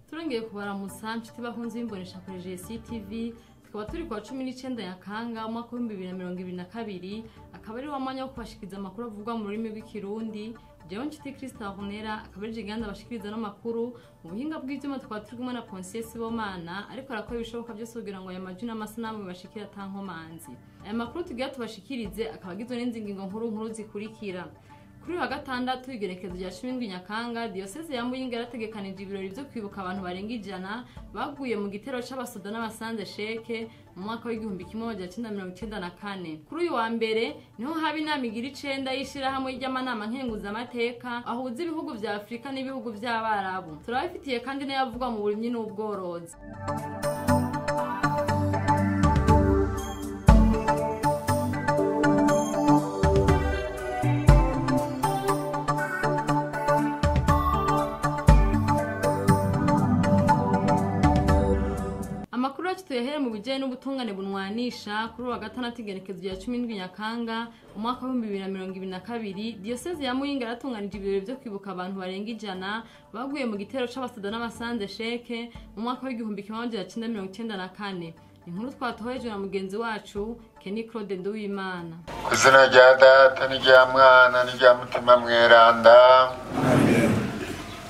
Turongeye kubaramutsa nshuti bakunze b'imbonesha kuri JCTV, tukaba turi kwa 19 Nyakanga umwaka wa 2022, akaba ari wa mwanya wo kubashikiriza amakuru avugwa mu rurimi rw'Ikirundi. Jewe nshuti Christa Honera akaba ari jiganda bashikiriza no makuru mu buhinga bw'ivyuma, tukaba turi kumwe na Ponsier Sibomana ariko arakora ibishoboka byose kugira ngo aya majwi n'amasanamu bibashikire atankomanzi. Aya makuru tugiye tubashikirize akaba agizwe n'ingingo nkuru nkuru zikurikira. Kuri wa gatandatu igerekezo rya 17 Nyakanga, Diocese ya Muyinga yarategekanije ibirori byo kwibuka abantu barenga 100 baguye mu gitero c'abasoda n'abasanze sheke mu mwaka w'igihumbi kimwe magana cyenda mirongo icenda na kane. Kuri uyu wa mbere niho haba inama igira 9 y'ishirahamwe ry'amanama nkenguzamateka ahuza ibihugu vya Afrika n'ibihugu vy'Abarabu. Turabifitiye kandi n'ayavugwa mu burimyi n'ubworozi. Amakuru yacu tuyahere mu bijanye n'ubutungane bunwanisha. Kuri wa gatandatu igenekezo rya 17 Nyakanga umwaka wa 2022, Diocese ya Muyinga yaratunganije ibirori byo kwibuka abantu barenga 100 baguye mu gitero c'abasoda n'abasanze sheke mu mwaka w'igihumbi kimwe magana cyenda mirongo icenda na kane. Inkuru twatohejwe na mugenzi wacu Kenny Claude Nduwimana. Ku izina rya Data n'irya Mwana n'irya Mutima Mweranda, amen.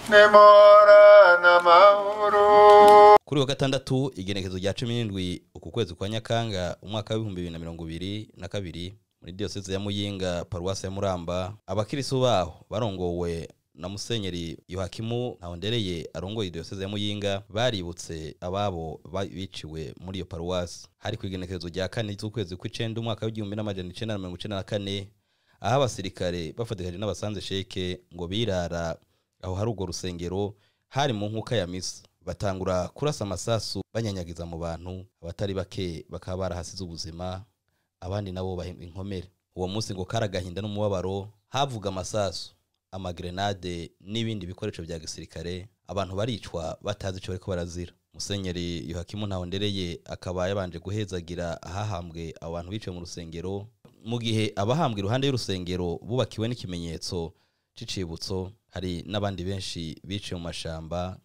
Nimora n'amahoro. Kuri wa gatandatu igenekezo rya 17 uku kwezi kwa Nyakanga umwaka wa 2022 muri Diocese ya Muyinga paruwasi ya Muramba, abakirisu baho barongowe na Musenyeri Yohakimu Ntahondereye arongoye Diocese ya Muyinga baributse ababo biciwe muri iyo paruwasi. Hari ku igenekezo rya 4 z'ukwezi kw'icenda umwaka wa 1994, aho abasirikare bafatikanye n'abasanze sheke ngo birara aho hari urwo rusengero hari mu nkuka ya misa, batangura kurasa amasasu banyanyagiza mu bantu, abatari bake bakaba barahasize ubuzima, abandi nabo bahimba inkomere. Uwo munsi ngo karagahinda n'umubabaro, havuga amasasu, amagrenade n'ibindi bikoresho bya gisirikare, abantu baricwa batazi ico bariko barazira. Musenyeri Yohakimu Ntahondereye akaba yabanje guhezagira ahahambwe abantu biciwe mu rusengero, mu gihe abahambwe iruhande y'urusengero bubakiwe n'ikimenyetso c'icibutso. Hari n'abandi benshi biciwe mu mashamba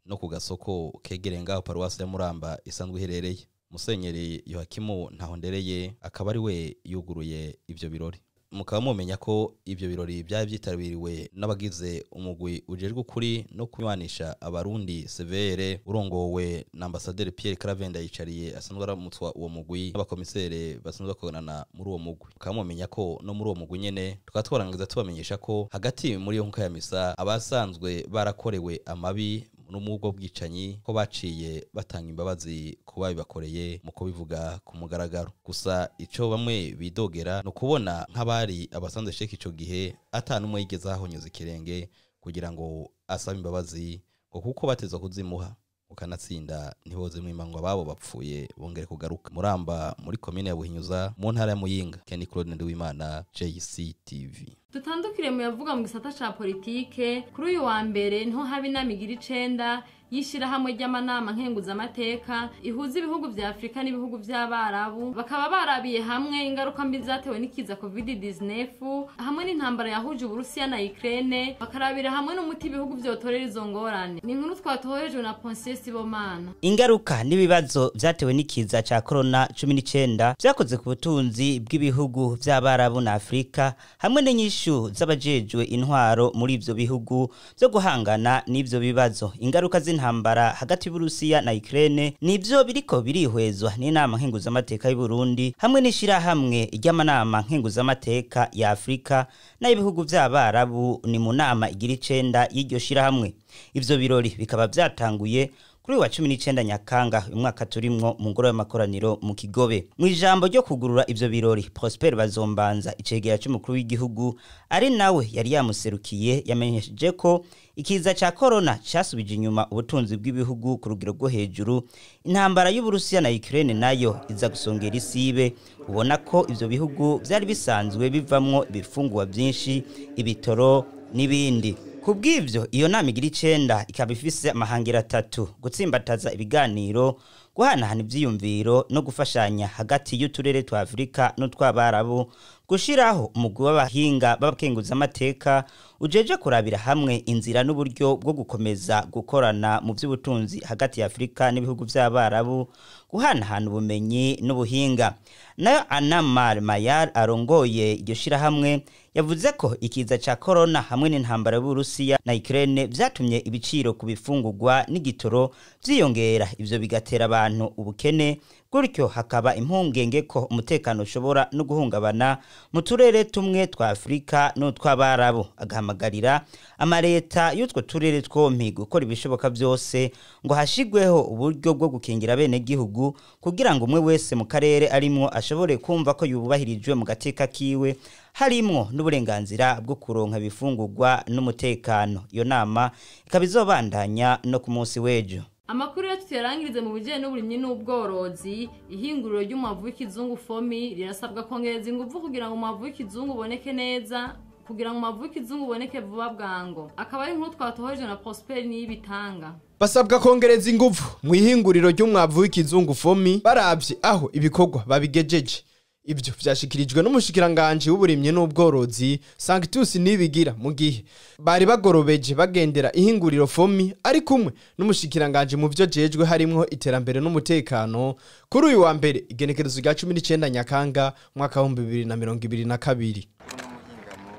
no ku gasoko kegereye ngaho paruwasi ya Muramba isanzwe iherereye. Musenyeri Yohakimu Ntahondereye akaba ari we yuguruye ivyo birori. Mukaba mumenya ko ivyo birori byari vyitabiriwe n'abagize umugwi ujejwe ukuri no kunywanisha abarundi severe urongowe na Ambassadeur Pierre Claver Ndayicariye asanzwe aramutswa uwo mugwi, n'abakomisere basanzwe bakorana muri uwo mugwi. Mukaba mumenya ko no muri uwo mugwi nyene tukaba twarangiza tubamenyesha ko hagati muri iyo nkuka ya misa abasanzwe barakorewe amabi n'umubwo bwicanyi ko baciye batanga imbabazi kuba bibakoreye mu kubivuga ku mugaragaro. Gusa ico bamwe bidogera no kubona nk'abari abasanze sheke ico gihe atanu umwe yigeze ahonyoza ikirenge kugira ngo asabe imbabazi, ngo kuko batezwa kuzimuha ukanatsinda ntiboze mwimba ngo ababo bapfuye bongere kugaruka. Muramba muri komine ya Buhinyuza mu ntara ya Muyinga, Kenny Claude Nduwimana, JCTV. Dutandukire mu yavuga mu gisata ca politike. Kuri uyu wa mbere niho haba inama igira 9 y'ishirahamwe ry'amanama nkenguzamateka ihuza ibihugu vya Afrika n'ibihugu vy'Abarabu, bakaba barabiye hamwe ingaruka mbi zatewe n'ikiza COVID-19 hamwe n'intambara yahuje Uburusiya na Ukraine, bakarabira hamwe n'umuti ibihugu vyotorera izo ngorane. Ni inkuru twatohejwe na Ponsier Sibomana. Ingaruka n'ibibazo vyatewe n'ikiza ca Corona 19 vyakoze ku butunzi bw'ibihugu vy'Abarabu na Afrika hamwe n'inyishu z'abajejwe intwaro muri ivyo bihugu byo guhangana n'ivyo bibazo. Ingaruka z'intambara hagati y'Uburusiya na Ukraine nivyo biriko birihwezwa n'inama nkenguzamateka y'u Burundi hamwe n'ishirahamwe ry'amanama nkenguzamateka ya Afrika n'ibihugu vy'Abarabu. Ni mu nama igira 9 y'iryo shirahamwe. Ivyo birori bikaba vyatanguye kuri wa 19 Nyakanga umwaka turimwo mu ngoro y'amakoraniro mu Kigobe. Mu ijambo ryo kugurura ivyo birori, Prosper Bazombanza icegera c'umukuru w'igihugu ari nawe yari yamuserukiye yamenyesheje ko ikiza ca corona casubije inyuma ubutunzi bw'ibihugu ku rugero rwo hejuru. Intambara y'Uburusiya na Ukraine nayo iza gusongera isibe, ubona ko ivyo bihugu vyari bisanzwe bivamwo ibifungwa byinshi, ibitoro n'ibindi. Kubw'ivyo iyo nama igira 9 ikaba ifise amahangira 3: gutsimbataza ibiganiro, guhanahana ivyiyumviro no gufashanya hagati y'uturere twa Afrika n'utw'Abarabu, gushiraho umugwi w'abahinga b'abakenguza amateka ujeje kurabira hamwe inzira n'uburyo bwo gukomeza gukorana mu vy'ubutunzi hagati ya Afrika n'ibihugu vy'Abarabu, guhanahana ubumenyi n'ubuhinga. Nayo Anamar Mayar arongoye iryo shirahamwe yavuze ko ikiza ca corona hamwe n'intambara y'Uburusiya na Ukraine vyatumye ibiciro ku bifungurwa n'igitoro vyiyongera, ivyo bigatera abantu ubukene, gutyo hakaba impungenge ko umutekano ushobora no guhungabana mu turere tumwe twa Afrika n'utw'Abarabu. Agahamagarira amareta y'utwo turere twompi gukora ibishoboka byose ngo hashigweho uburyo bwo gukingira bene gihugu kugira ngo umwe wese mu karere arimwo ashobore kumva ko yubahirijwe mu gateka kiwe, harimwo n'uburenganzira bwo kuronka ibifungurwa n'umutekano. Iyo nama ikaba izobandanya no ku munsi w'ejo. Amakuru yacu tuyarangirize mu bijyanye n'uburimyi n'ubworozi. Ihinguriro ry'umwavu w'ikizungu FOMI rirasabwa kongereza ingufu kugira ngo umwavu w'ikizungu uboneke neza, kugira ngo umwavu w'ikizungu uboneke vuba bwango. Akaba ari inkuru twatohoje na Prosper Niyibitanga. Basabwa kongereza ingufu mu ihinguriro ry'umwavu w'ikizungu FOMI baravye aho ibikorwa babigejeje. Ibyo vyashikirijwe n'umushikiranganje w'uburimyi n'ubworozi Sanctus Nibigira mu gihe bari bagorobeje bagendera ihinguriro FOMI ari kumwe n'umushikiranganje mu vyo jejwe harimwo iterambere n'umutekano kuri uyu wa mbere igenekerezo rya 19 Nyakanga mwaka wa 2022. Umuhingamo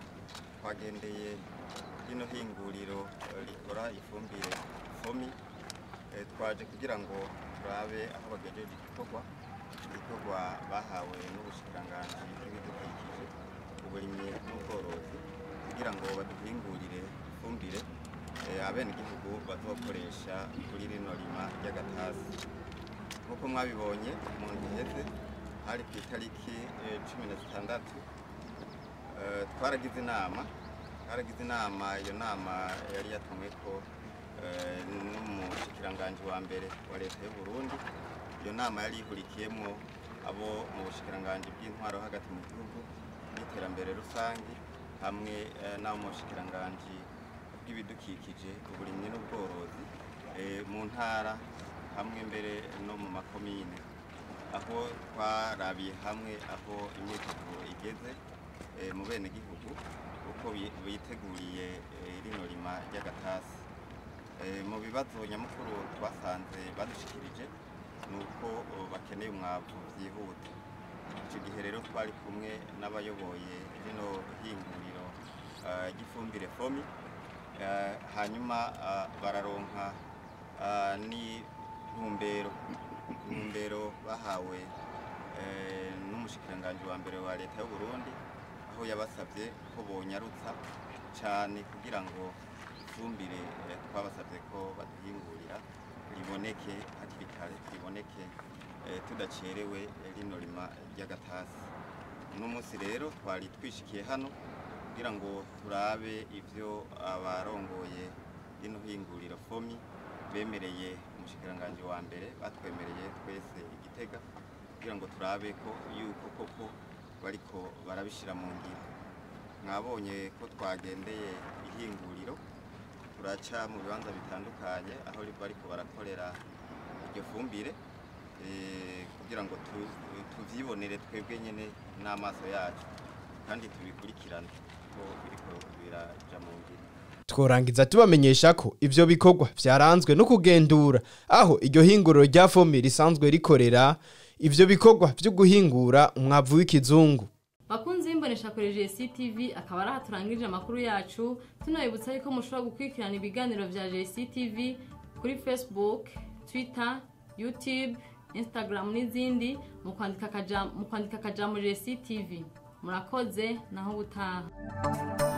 twagendeye rino hinguriro rikora ifumbire FOMI, twaje kugira ngo turabe aho bagejeje igikorwa bahawe n'ubushikiranganji bw'ibidukikije, uburimyi n'ubworozi kugira ngo baduhingurire ifumbire abenegihugu bazokoresha kuri rino rima ry'agatasi. Nk'uko mwabibonye mu ndwi iheze hari ku itariki 16 twaragize inama. Iyo nama yari yatumweko n'umushikiranganji wa mbere wa leta y'u Burundi. Iyo nama yari ihurikiyemwo abo mu bushikiranganji bw'intwaro hagati mu gihugu n'iterambere rusangi hamwe n'abo mu bushikiranganji bw'ibidukikije, uburimyi n'ubworozi mu ntara hamwe mbere no mu makomine, aho twarabiye hamwe aho imyiteguro igeze mu benegihugu uko biteguriye rino rima ry'agatasi. Mu bibazo nyamukuru twasanze badushikirije nuko bakeneye umwavu byihuta. Icyo gihe rero twari kumwe n'abayoboye rino hinguriro ry'ifumbire FOMI, hanyuma bararonka n'intumbero bahawe n'umushikiranganji wa mbere wa leta y'u Burundi, aho yabasabye ko bonyarutsa cyane kugira ngo ifumbire twabasabye ko baduhingurira riboneke hakiri kare, riboneke tudacerewe rino rima ry'agatasi. Uno munsi rero twari twishikiye hano kugira ngo turabe ivyo abarongoye rino hinguriro FOMI bemereye umushikiranganji wa mbere, batwemereye twese igitega kugira ngo turabe ko yuko koko bariko barabishira mu ngiro. Mwabonye ko twagendeye ihinguriro, turaca mu bibanza bitandukanye aho bariko barakorera iryo fumbire kugira ngo tuvyibonere twebwe nyene n'amaso yacu kandi tubikurikirane ko biriko biraja mu ngiro. Tworangiza tubamenyesha ko ivyo bikorwa vyaranzwe no kugendura aho iryo hinguriro rya FOMI risanzwe rikorera ivyo bikorwa vyo guhingura umwavu w'ikizungu. Bakunzi b'imbonesha kuri GCTV, akaba ari ahaturangirije amakuru yacu. Tunabibutsa yuko mushobora gukurikirana ibiganiro vya GCTV kuri Facebook, Twitter, YouTube, Instagram n'izindi mu kwandika akajambo GCTV. Murakoze, naho ubutaha.